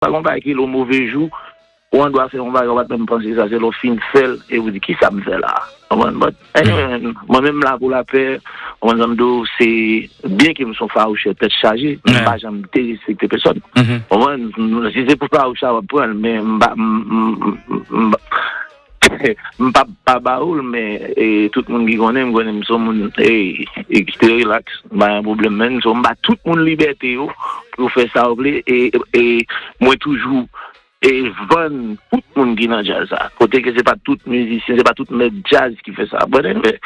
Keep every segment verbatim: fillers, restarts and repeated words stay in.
pa gen yon bagay ki le move jou, ou andwa fè yon bagay, ou pa t menm panse sa, se lè w fin fè l, e ou di, "Kisa m fè la?" Konprann? But, anyway, mwen menm la pou lapè, konprann sa m di w, se byen ke m se yon fawouchè tèt chaje, men m pa janm derespekte pèsòn. Konprann? Si se pou fawouch la, w ap pran l, men m pa, m, m, m, m, m pa, pa ba ou l, men e, tout moun ki konnen m, konnen m se yon moun e, e, ki te rilaks, m pa gen pwoblèm, men so, m ba tout moun libète yo pou yo fè sa yo vle, e, e mwen toujou e vann tout moun ki nan djaz la. Kote ke se pa tout mizisyen, se pa tout mèt djaz ki fè sa. But anyway,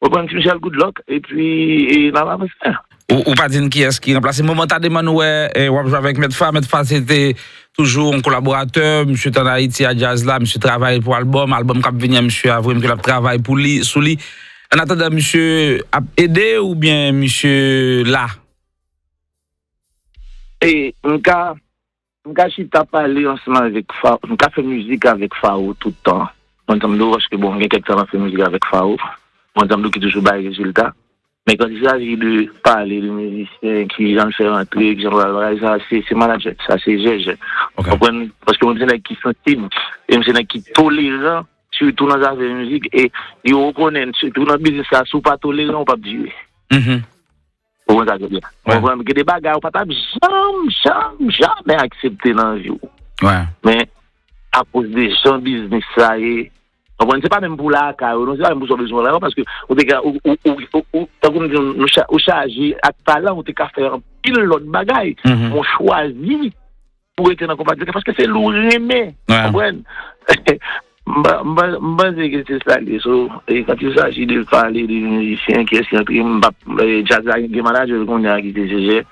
mwen pran Ti Michel, good luck, epi e, n ap avanse. Ou, ou pa di n kiyès ki ranplase Moman Tademan, nou wè, eh, w ap jwe avèk Mèt Fa. Mèt Fa se te toujou yon kolaboratè, misye t ann Ayiti a djaz la, misye travay pou albòm, albòm k ap vini an, misye avwe m ke l ap travay pou li, sou li. An atandan, misye ap ede oubyen misye la? E m ka, m ka chita pale ansanm avèk Fa, m ka fè mizik avèk Faro tout tan. Mwen, tanm dou, paske bon, gen kèk tan m ap fè mizik avèk Faro. Mwen, tanm dou ki toujou bay rezilta. Men kan il s'agit de pale de mizisyen, ki jan l fè rantre, ki jan l pral bagay, sa se, se manadjè, sa se jèjè. Konprann? Paske mwen se nèg ki sansib, e m se nèg ki toleran, sitou nan zafè mizik, e yo rekonèt, sitou nan biznis sa, si w pa toleran, ou p ap dire. Ou konn sa k vle di a. Ou konprann? Gen de bagay ou pa t ap janm, janm, jamè aksepte nan vi w. Men, akoz de jan biznis sa ye, konprann? Se pa menm pou lakay ou, non, se pa menm pou sa w bezwen lakay ou, paske ou te ka, ou, ou, ou, ou, ou, tankou m di, nou cha-, ou chaje ak talan, ou te ka fè anpil lòt bagay. Men w chwazi pou rete nan konpati, paske se li w renmen. Konprann? M pa, m pa, m panse ke se sa l ye. So, e, quand il s'agit de pale de mizisyen, kiyès ki antre, m p ap, e, djaz la gen manadjè l kounye a ki se jèjè.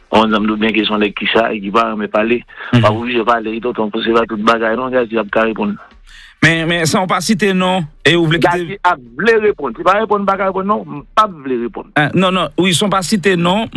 Konprann sa m di w, byen ke se yon nèg ki shy, ki pa renmen pale. M p ap oblije pale, tonton, paske se pa tout bagay non, Gazzy ap ka reponn. Men, men, san w pa site non, e ou vle kite Gazzy ap vle reponn. Si pa reponn, m pa ka reponn non, m p ap vle reponn. Ah, non, non, wi, san w pa site non,